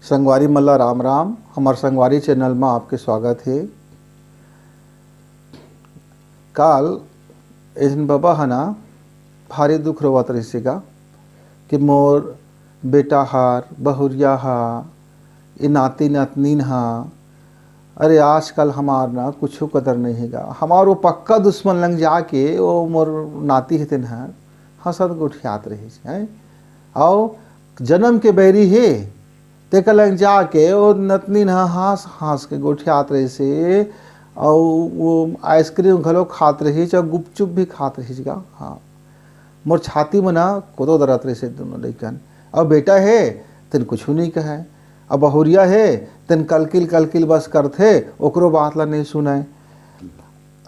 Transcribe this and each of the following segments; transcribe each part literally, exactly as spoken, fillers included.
संगवारी मन ला राम राम। हमर संगवारी चैनल म आपके स्वागत हे। काल एक झन बबा ह ना भारी दुख रोवत रहिस गा कि मोर बेटा हर, बहुरिया ह, ये नाती नतनीन ह, अरे आजकल हमार ना कुछू कदर नहीं हे गा। हमार वो पक्का दुश्मन लंग जाके वो मोर नाती हे तेन ह हंसत गोठियात रहिस हे। अउ जन्म के बैरी हे, तेकर लंग जाके वो नतनीन ह हंस हंस के गोठियात रहिस हे। अउ वो आइसक्रीम घलो खात रहिस अउ गुपचुप भी खात रहिस गा। हाँ, मोर छाती म ना कोदो दरत रहिस हे दोनों लइकन। अउ बेटा हे, तेन कुछू नहीं कहे। अब बहुरिया हे, तेन कलकिल कलकिल बस करथे, ओकरो बात ला नहीं सुनय।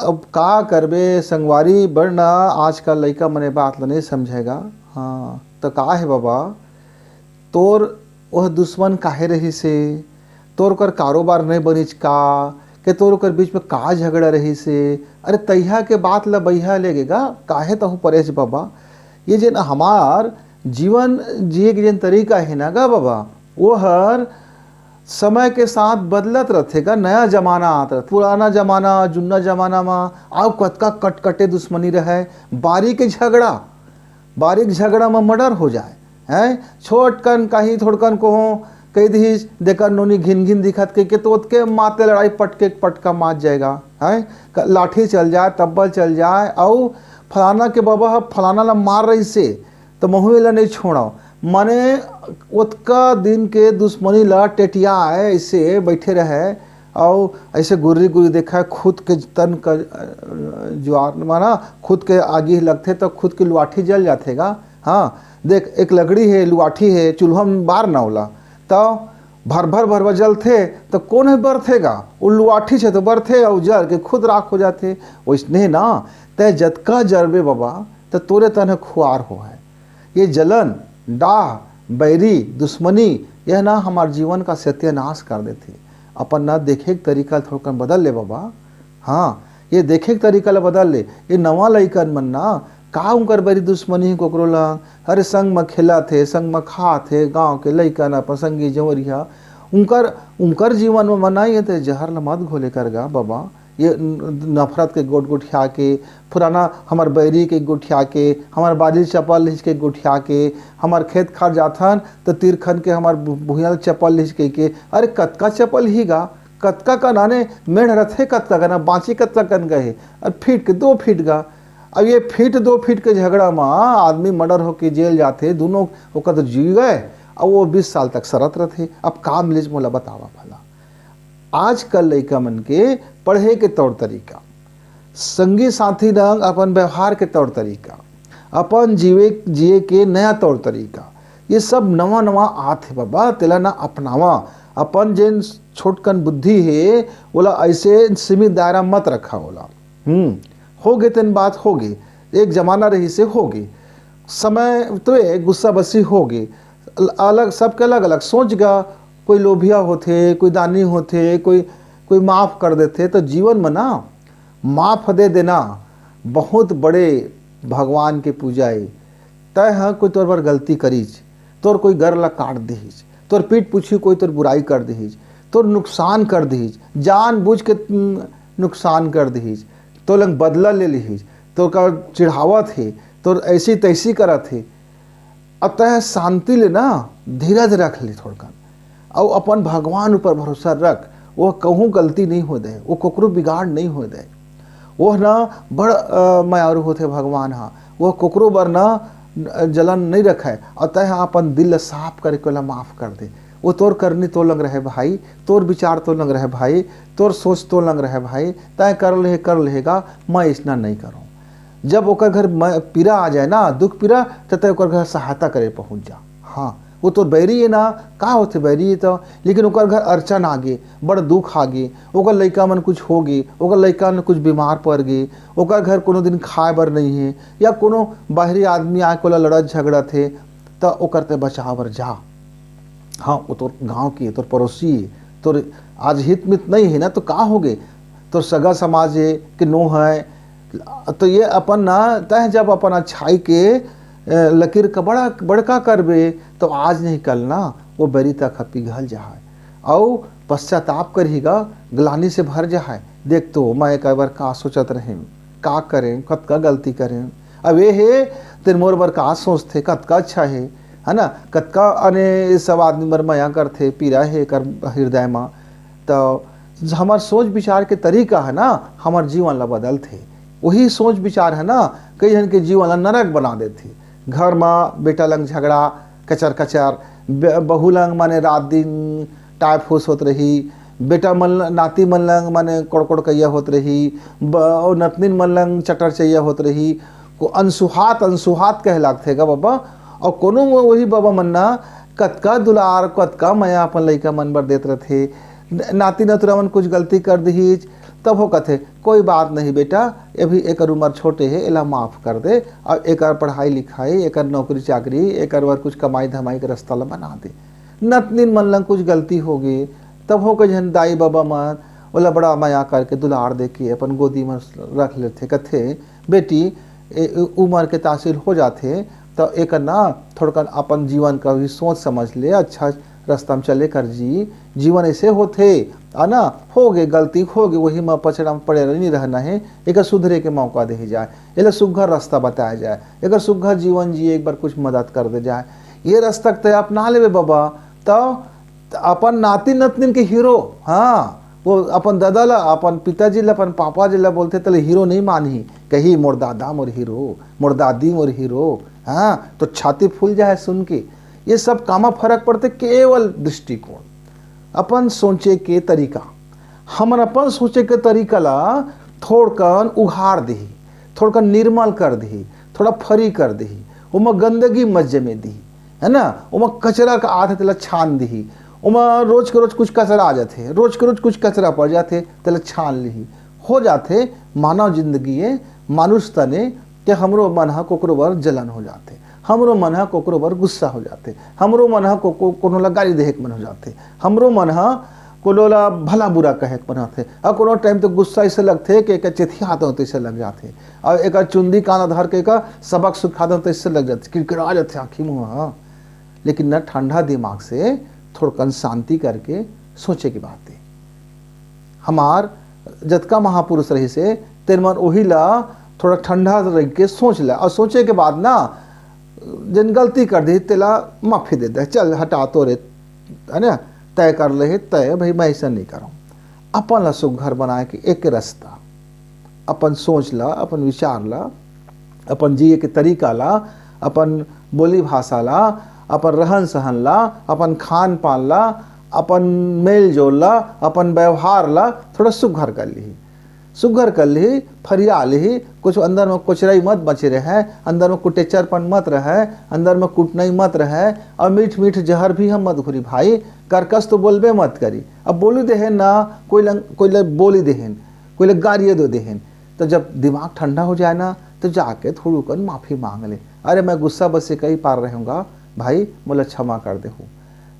अब का करबे संगवारी, बड़ ना आजकल लइका मने बात ला नहीं समझेगा। हाँ, त का हे बबा, तोर वह दुश्मन काहे रहिस हे? तोर कर कारोबार नहीं बनिस का? के तोर कर बीच में का झगड़ा रहिस हे? अरे तैहा के बात ला बइहा लेगेगा, काहे तहु परेश बबा? ये जेन हमार जीवन जिए के जेन तरीका हे ना गा बबा, वो हर समय के साथ बदलत रथे गा। नया जमाना आत रथे, पुराना जमाना, जुन्ना जमाना म अउ कतका कटकटे दुश्मनी रहय, बारी के झगड़ा, बारी के झगड़ा म मर्डर हो जाय, हैं? छोटकन कहीं थोड़कन को हो कह दिहिस, "देकर नोनी घिन घिन दिखत," कह के तो ओतके माते लड़ाई पटके पटका मार जाएगा, हैं? क-, लाठी चल जाए, तब्बल चल जाए, अउ फलाना के बबा ह फलाना ला मार रहिस हे, तो महू एला नहीं छोड़व। माने ओतका दिन के दुश्मनी ला टेटियाए ऐसे बैठे रहे, अउ ऐसे गुर्री गुर्री देखा, खुद के तन का, अ, ज्वार माना, खुद के आगी लगथे तो खुद के लुआठी जल जाथे गा। हाँ, देख, एक लकड़ी हे, लुआठी हे, चूल्हा में बार ना ओला, तो भर भर भर भर जलथे, तो कोन हे बरथे गा? वो लुआठी से तो बरथे, अउ जल के खुद राख हो जाथे। वैसने ना, तै जतका जरबे बबा, तो तोरे तन ह खुआर हो है। ये जलन, डाह, बैरी, दुश्मनी, यह ना हमार जीवन का सत्यानाश कर देथे। अपन ना देखे के तरीका थोड़कन बदल ले बबा। हाँ, ये देखे के तरीका ला बदल ले। ये नवा लइकन मन ना, का उनकर बैरी दुश्मनी हे कोकरो ला? अरे संग म खेलत हे, संग म खात हे, गांव के लइकन अपन संगी जंवरिया, उनकर, उनकर जीवन म मना ये ते जहर ला मत घोले कर गा बबा। ये न-, नफरत के गोट गोठिया के, पुराना हमर बैरी के गोठिया के, हमर बाली चपल हिच के गोठिया के, हमर खेत खार जाथन त तीरखन के हमर भु-, भुइयां चपल हिच के, के। अरे कतका चपल ही गा, कतका कन आने मेढ़ रथे, कतका कन बांची, कतका कन गए, अरे फीट के दो फीट गा। अब ये फीट दो फीट के झगड़ा म आदमी मर्डर होके जेल जाथे, दोनों ओकर तो जी गए, अब वो बीस साल तक सरत रथे। अब का मिलिस मोला बतावा भला। आजकल लइका मन के पढ़े के तौर तरीका, संगी साथी संग अपन व्यवहार के तौर तरीका, अपन जीवे, जिए के नया तौर तरीका, ये सब नवा नवा आत हे बबा, तेला ना अपनावा। अपन जेन छोटकन बुद्धि हे, ओला ऐसे सीमित दायरा मत रखा ओला। हम्म, हो गे तेन बात हो गे, एक जमाना रहिस हे हो गे, समय तो ए गुस्सा बसी हो गे, अल-, अलग, सबके अलग अलग सोच गा। कोई लोभिया होथे, कोई दानी होथे, कोई, कोई माफ कर देथे। तो जीवन में ना माफ दे देना बहुत बड़े भगवान के पूजा हे। तय ह कोई तोर बर गलती करिस, तोर कोई गर ला काट दिहिस, तोर पीठ पूछी कोई तोर बुराई कर दिहिस, तोर नुकसान कर दिहिस, जानबूझ के, उम, नुकसान कर दिहिस, तोर लंग बदला ले लिहिस, तोर का चिढ़ावत हे, तोर ऐसी तैसी करत हे, अतः शांति ले ना, धीरज रख ले थोड़कन, अउ अपन भगवान ऊपर भरोसा रख। वो कहूँ गलती नहीं हो दे, वो कोकरो बिगाड़ नहीं हो दे। वो ना बड़, अ, मयारू होथे भगवान हा, वो कोकरो बर ना, अ, जलन नहीं रखे। अउ तय हा अपन दिल ला साफ करके ओला माफ कर दे। वो तोर करनी तोर लंग रहे भाई, तोर विचार तोर लंग रहे भाई, तोर सोच तोर लंग रहे भाई, तय कर लेहे, कर लेहेगा, मैं इसना नहीं करूँ। जब ओकर घर म-, पीरा आ जाए ना, दुख पीरा, त तय ओकर घर सहायता करे पहुँच जा। हाँ, वो तोर बैरी हे ना, का होथे बैरी हे तो, लेकिन ओकर घर अड़चन आगे, बड़ दुख आगे, ओकर लइका मन कुछ हो गे, ओकर लइका मन कुछ बीमार पड़ गे, ओकर घर कोनो दिन खाए बर नहीं हे, या कोनो बाहरी आदमी आके ओला लड़त झगड़त हे, त ओकर ते बचाव बर जा। हाँ, वो तोर गाँव के, तोर पड़ोसी, तोर आज हित मित नहीं हे ना, तो का हो गे? तोर सगा समाज हे कि नो हे, तो ये अपन ना, तय जब अपन अच्छाई के, अ, लकीर का बड़ा, बड़का करबे, तो आज नहीं कल ना, वो बैरी तक ह पिघल जाहय, अउ पश्चाताप करही गा, ग्लानी से भर जाहय। देख तो, मैं एकर बर का सोचत रहें, का करें, कतका गलती करें। अब ये हे, तेन मोर बर का सोचथे, कतका अच्छा हे, है ना? कतका अने सब आदमी बर मया करथे, पीरा हे एकर हृदय म। त हमर सोच विचार के तरीका है ना, हमर जीवन ला बदलथे। वही सोच विचार है ना, कई झन के जीवन ला नरक बना देथे। घर म बेटा लंग झगड़ा, कचर कचर, बे-, बहू लंग माने रात दिन टाय फूस होत रही, बेटा मन ल-, नाती मन लंग माने कोड़कोड़ कइया होत रही, ब-, अउ नतनीन मन लंग चटर चइया होत रही, को अनसुहात, अनसुहात कहे लागथे गा बाबा। अउ कोनो वो-, वही बाबा मन ना कतका दुलार, कतका मया अपन लइका मन बर देत रथे। न-, नाती नतुरा मन कुछ गलती कर दिहिच, तब वो कथे, "कोई बात नहीं बेटा, अभी एकर उमर छोटे हे, एला माफ कर दे, अउ एकर पढ़ाई लिखाई, एकर नौकरी चाकरी, एकर बर कुछ कमाई धमाई के रास्ता ला बना दे।" नतनीन मन लंग कुछ गलती होगे, तब वो कई झन दाई बाबा मन ओला बड़ा मया करके दुलार देके अपन गोदी म रख लेथे, कथे, "बेटी, ए, उमर के तासीर हो जाथे, त एकर ना थोड़कन अपन जीवन का भी सोच समझ ले, अच्छा रास्ता म चले कर जी, जीवन ऐसे होथे, है ना, होगे गलती, होगे, वही म पचड़ा म पड़े नहीं रहना हे, एकर सुधरे के मौका दे जाए, एला सुघर रास्ता बताया जाए, एकर सुघर जीवन जिए, एक बार कुछ मदद कर दे जाए, ये रास्ता के तय अपना लेबे बाबा, त त अपन नाती नतनीन के हीरो, हाँ, वो अपन दादा ला, अपन पिताजी ला, अपन पापा जी ला बोलथे, तेला हीरो नहीं मानही, कही, "मोर दादा मोर हीरो, मोर दादी मोर हीरो।" हाँ, तो छाती फूल जाए सुन के। ये सब कामा फर्क पड़थे, केवल दृष्टिकोण, अपन सोचे के तरीका। हमन अपन सोचे के तरीका ला थोड़कन उघार दिही, थोड़कन निर्मल कर दिही, थोड़ा फरी कर दिही, ओमा गंदगी मत जमे दिही, है ना? ओमा कचरा का आथे, तेला छान दिही। ओमा रोज के रोज कुछ कचरा आ जाथे, रोज के रोज कुछ कचरा पड़ जाथे, तेला छान लिही। हो जाथे मानव जिंदगी ये, मानुष तने, के हमरो मन ह कोकरो बर जलन हो जाथे, हमरो मन ह कोकरो बर गुस्सा हो जाथे, हमरो मन ह को-, को-, कोनो ला गाली देहे के मन हो जाथे, हमरो मन ह कोनो ला भला बुरा कहे के मन होथे। अउ कोनो टाइम तो गुस्सा ऐसे लगथे कि एकर चेथिया तो तैसे लग जाथे, अउ एकर चुंदी कान धर के एकर सबक सुखा दो तैसे लग जाथे, किड़किड़ा जाथे आँखी मुँह ह। लेकिन न, ठंडा दिमाग से थोड़कन शांति करके सोचे के बात हे। हमार जतका महापुरुष रहिसे, तेन मन ओही ला थोड़ा ठंडा रह के सोच ले, अउ सोचे के बाद ना, जेन गलती कर दी, तेला माफी दे दे, "चल, हटा तो रे," है ना, तय कर ले हे, तय भाई, मैं ऐसा नहीं करूँ। अपन ला सुघर बनाए के एक रास्ता, अपन सोच ला, अपन विचार ला, अपन जिए के तरीका ला, अपन बोली भाषा ला, अपन रहन सहन ला, अपन खान पान ला, अपन मेल जोल ला, अपन व्यवहार ला थोड़ा सुघर कर लिही, सुघर कर लिही, फरिया लिही। कुछ अंदर में कोचरई मत बचे रहे, अंदर में कुटेचरपन मत रहे, अंदर में कुटनई मत रहे, अउ मीठ मीठ जहर भी हम मत घुरी भाई। करकस तो बोलबे मत करी। अब बोली देहेन ना, कोई लंग, कोई ल-, बोली देहेन, कोई ल गारिये दे देहेन, तो जब दिमाग ठंडा हो जाए ना, तो जाके थोड़ू कन माफी मांग ले, "अरे, मैं गुस्सा बस से कई पार रहूंगा भाई, मोला क्षमा कर देहू,"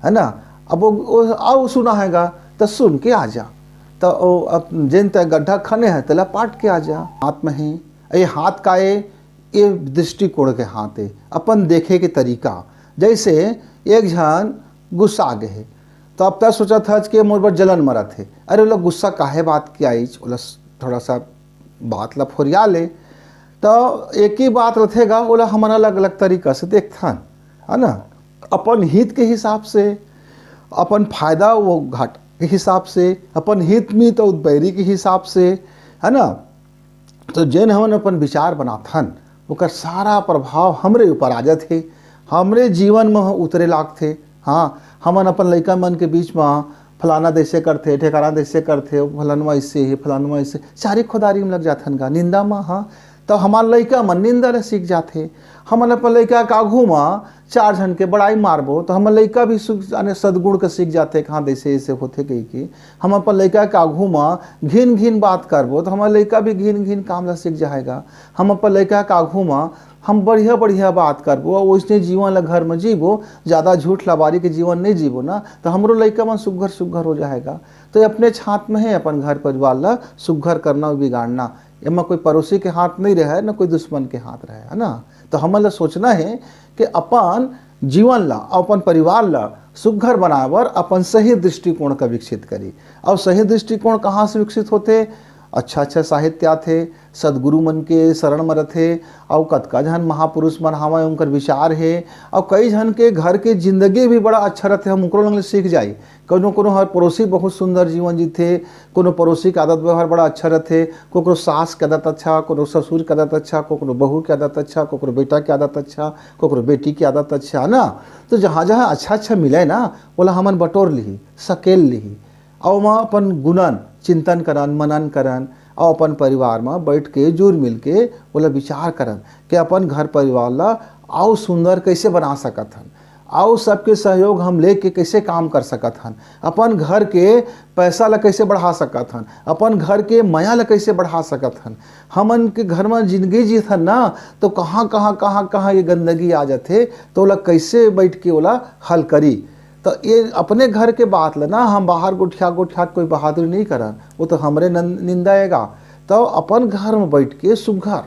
है ना? अब वो, वो, आओ सुना हैगा, तो सुन के आ जा। तो वो, अब जेन तय गड्ढा खने है, तेला पाट के आ जा। हाथ में ही, ये हाथ का ये, ये दृष्टिकोण के हाथ हे, अपन देखे के तरीका। जैसे एक झन गुस्सा गे हे, तो अब तय सोचत हच कि मोर बर जलन मरत हे। अरे, ओला गुस्सा काहे बात के आइच, ओला स-, थोड़ा सा बात ला फोरिया ले। तो एक ही बात रथे गा, ओला हमन अलग-अलग तरीका से देखथन, है ना? अपन हित के हिसाब से, अपन फायदा वो घाटा के हिसाब से, अपन हित मीत अउ बैरी के हिसाब से, है ना? तो जेन हमन अपन विचार बनाथन, ओकर सारा प्रभाव हमरे ऊपर आ जाथे, हमरे जीवन म उतरे लागथे। हाँ, हमन अपन लइका मन के बीच म फलाना जैसे करथे, ठेकाना जैसे करथे, फलनवा इससे हे, फलनवा इससे, चारी खोदारी में लग जाथन गा निंदा म। हाँ, तो हमार लइका मन निंदा ले सीख जाथे। हमन अपन लइका के आघू म चार झन के बड़ाई मारबो, तो हमर लइका भी सुख, यानी सद्गुण के सीख जाथे कि हाँ, जैसे ऐसे होथे कहि के। हम अपन लइका के आघू म घिन घिन बात करबो, तो हमर लइका भी घिन घिन काम ला सीख जाएगा। हम अपन लइका के आघू म हम बढ़िया बढ़िया बात करबो, अउ वैसने जीवन ला घर म जीबो, ज्यादा झूठ लबारी के जीवन नहीं जीबो ना, तो हमरो लइका मन सुघर सुघर हो जाएगा। तो ये अपने छात में है, अपन घर परिवार ला सुघर करना अउ बिगाड़ना, एमा कोई पड़ोसी के हाथ नहीं रहे, न कोई दुश्मन के हाथ रहे, है ना? तो हमन ला सोचना है कि अपन जीवन ला, अपन परिवार ला सुघर बनाए बर अपन सही दृष्टिकोण का विकसित करी। और सही दृष्टिकोण कहाँ से विकसित होथे? अच्छा अच्छा साहित्य आथे, सदगुरु मन के शरण में रथे, और कतका झन महापुरुष मन हावय, उनकर विचार हे, और कई झन के घर के जिंदगी भी बड़ा अच्छा रथे, हम उनकरो लंग ले सीख जाई। कोनो कोनो हर पड़ोसी बहुत सुंदर जीवन जीथे, कोनो पड़ोसी के आदत व्यवहार बड़ा अच्छा रथे, कोकरो सास के आदत अच्छा, कोनो ससुर के आदत अच्छा, कोकरो बहू के आदत अच्छा, कोकरो बेटा के आदत अच्छा, कोकरो बेटी के आदत अच्छा, है ना? तो जहाँ जहाँ अच्छा अच्छा मिले ना, ओला हमन बटोर लिही, सकेल लिही, और ओमा अपन गुणन चिंतन करन, मनन करन, और अपन परिवार में बैठ के जुल मिल के ओला विचार करन कि अपन घर परिवार ला और सुंदर कैसे बना सकत हन, और सबके सहयोग हम लेके कैसे काम कर सकत हन, अपन घर के पैसा ला कैसे बढ़ा सकत हन, अपन घर के मया ला कैसे बढ़ा सकत हन। हमन के घर में जिंदगी जीत हन ना, तो कहाँ कहाँ कहाँ कहाँ ये गंदगी आ जाथे, तो ओला कैसे बैठ के ओला हल करी। तो ये अपने घर के बात ला ना हम बाहर गोठिया गोठिया कोई बहादुरी नहीं करन, वो तो हमरे नन-, निंदा आएगा। तो अपन घर में बैठ के सुघर,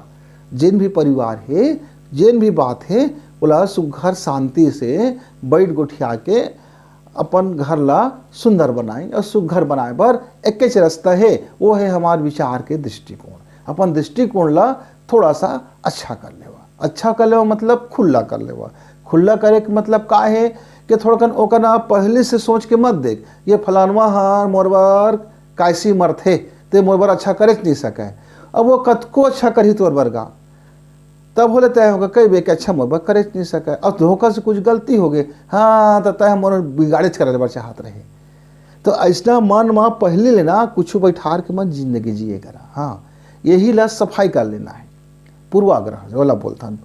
जिन भी परिवार हे, जिन भी बात हे, ओला सुघर शांति से बैठ गोठिया के अपन घर ला सुंदर बनाई। और सुघर बनाए बर एकेच रास्ता हे, वो हे हमार विचार के दृष्टिकोण। अपन दृष्टिकोण ला थोड़ा सा अच्छा कर लेवा। अच्छा कर लेवा मतलब खुला कर लेवा। खुला करे के मतलब का हे कि थोड़कन ओकर ना पहले से सोच के मत देख, ये फलानवा हर मोर बर कायसी मरथे, ते मोर बर अच्छा करेच नहीं सके। अब वो कतको अच्छा करही तोर बर गा, तब होले तय होगा कई बे के अच्छा मोर बर करेच नहीं सके। अब धोखा से कुछ गलती हो गई, हाँ, तो तय मोर बिगाड़ेच करे बर चाहत रहे। तो ऐसना मन में पहले लेना कुछ बैठार के मन जिंदगी जिए करा। हाँ, यही ला सफाई कर लेना है। पूर्वाग्रह ओला बोलथन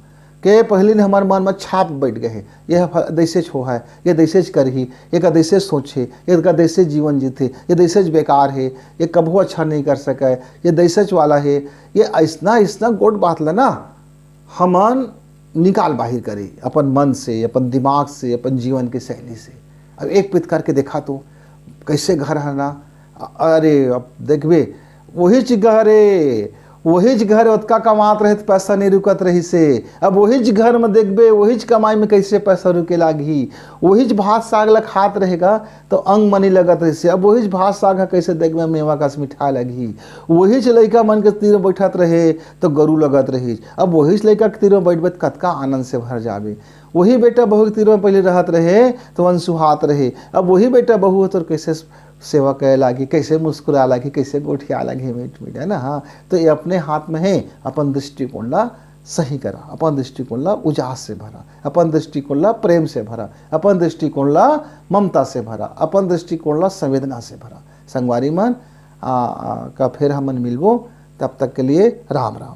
के पहली ने हमारे मन में छाप बैठ गए हे, यह फ-, दैसेच हो है, ये दैसेच करही, ये का दैसेच सोच हे, ये का दैसेच जीवन जीत हे, ये दैसेच बेकार हे, ये कभू अच्छा नहीं कर सके, ये दैसेच वाला हे। ये ऐसना ऐसना गोट बात ला ना हमन निकाल बाहिर करी अपन मन से, अपन दिमाग से, अपन जीवन के शैली से। अब एक पित करके देखा तो कैसे घर है ना। अ-, अरे अब देखबे, वहीच घर हे, वहीच घर ओतका कमात रहे त पैसा नहीं रुकत रहिसे। अब वहीच घर में देखबे, वहीच कमाई में कैसे पैसा रुके लागही। वहीच भात साग ला खात रहेगा तो अंग मनी लगत रहिसे। अब वहीच भात साग ह कैसे देखबे, मेवा कस मिठाय लगही। वहीच लइका मन के तीर में बैठत रहे तो गरु लगत रहिस। अब वहीच लइका के तीर में बैठबे त कतका आनंद से भर जाबे। वही बेटा बहू के तीर में पहले रहत रहे तो अनसुहात रहे। अब वही बेटा बहू ह तोर कैसे सेवा करे लागी, कैसे मुस्कुरा लागी, कैसे गोठिया लागी, मीठ मीठ, है ना? हाँ, तो ये अपने हाथ में है। अपन दृष्टिकोण ला सही करा, अपन दृष्टिकोण ला उजास से भरा, अपन दृष्टिकोण ला प्रेम से भरा, अपन दृष्टिकोण ला ममता से भरा, अपन दृष्टिकोण ला संवेदना से भरा। संगवारी मन, आ, आ, का फिर हमन मिलबो, तब तक के लिए राम राम।